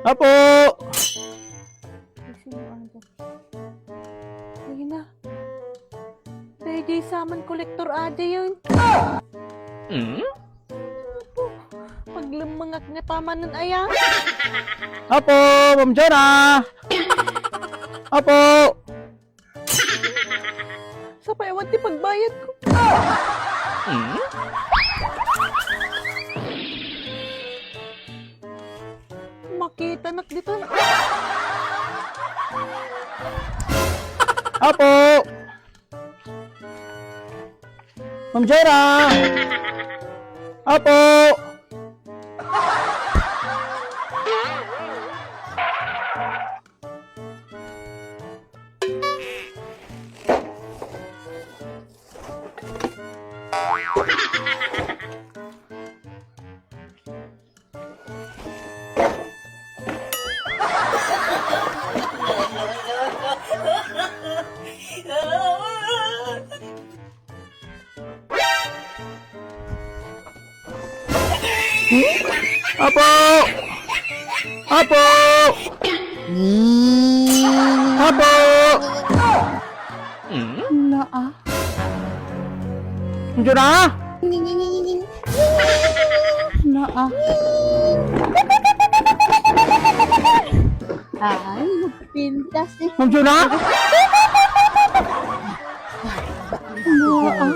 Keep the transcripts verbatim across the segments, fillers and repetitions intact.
Apo! Ay, sino ang dyan? Ayun na. Daydiay saman kolektor a diay. Hmm? Apo, paglemmengak ngata manen aya. Apo, Ma'am Jonah! Apo! Sapay awan ti pagbayadko. Hmm? Makitanak ditoy. Apo! Ma'am Jera! Apo! Apo! Apo! Apo! Naa. Diyo na? Naa. Ay, pintas eh. Ma'am Jonah? Naa.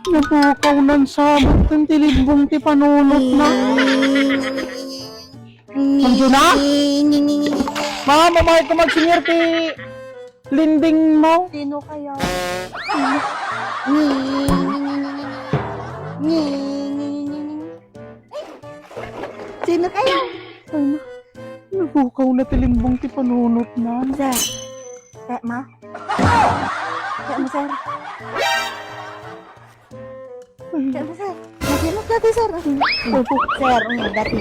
Napukaw nan sabot kan ti limbong ti panunot na. Ma'am Jonah? Ma'am, mamay ko magsingir ti lending mo. Sino kaya? Sino kaya? Ay, na. Napukaw na ti limbong ti panunot na. Sir. Kaya ma? Kaya mo, sir? Kaya mo, sir? Nagkinot dati, sir. Opo. Sir, mm, dati.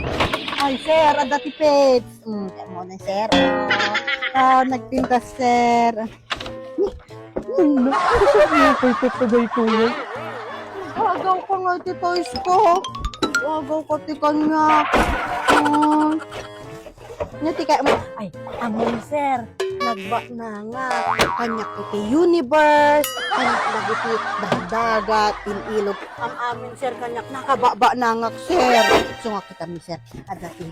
Ay, sir, ah, dati pets. Mm, kaya mo na, sir. Ah, ah, nagpintas, sir. Ay, na. Ano kayo tatagay ko yan? Agaw ka nga, ti toys ko. Agaw ka, ti kanya. Ah. Nga ti kaya mo, ay, ammom, sir, nagbaknangak. Kaniak iti universe, kaniak dagiti dagdagat, il-ilog. Am-amin, sir, kaniak nakabakbaknangak, sir. So nga kita mi, sir, adda ti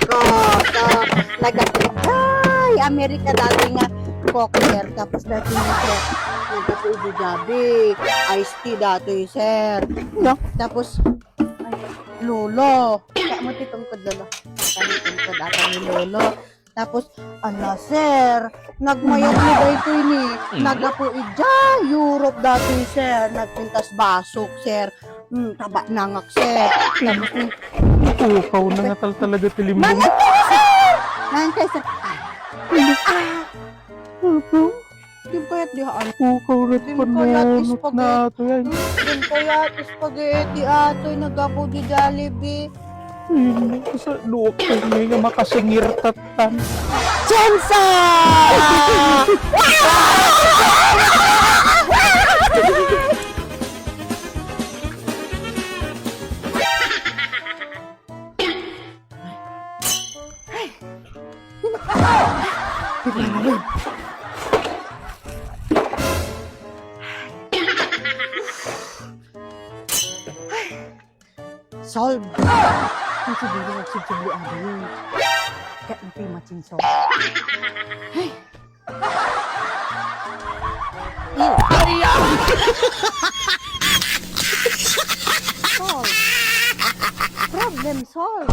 ko, so, nagdagday America dati nga Coke, sir. Tapos dati nga, sir, nagkape idi gabi. Iced tea dati, sir. No? Tapos, ay, Lolo. Kaya mo ti tungkod, Lolo. Kaya mo ti tungkod ata ni Lolo. Tapos, ala, sir, nagmayat ni daytoy ni, nagapu idiay Europe dati, sir. Nagpintas basok, sir. Hmm, tabaknangak, sir. Tapos ni, Ukaw na nga tal talaga ti limbong. Mangan kayo, sir! Mangan kayo, sir! Ah! Ah! Opo. Di kayat di haan. Ukaw ret Di kayat panunot spaghetti. Na atoy, ay. Hmm, di kayat spaghetti atoy nagapu di Jollibee. Ay, sa duwak kami nga makasingir tattan. Jensa! Solve! Ang siguro nagsubsubli adi yun. Kaya natin matching solve. Ay! Ew. Ay, ah! Solve. Problem solve.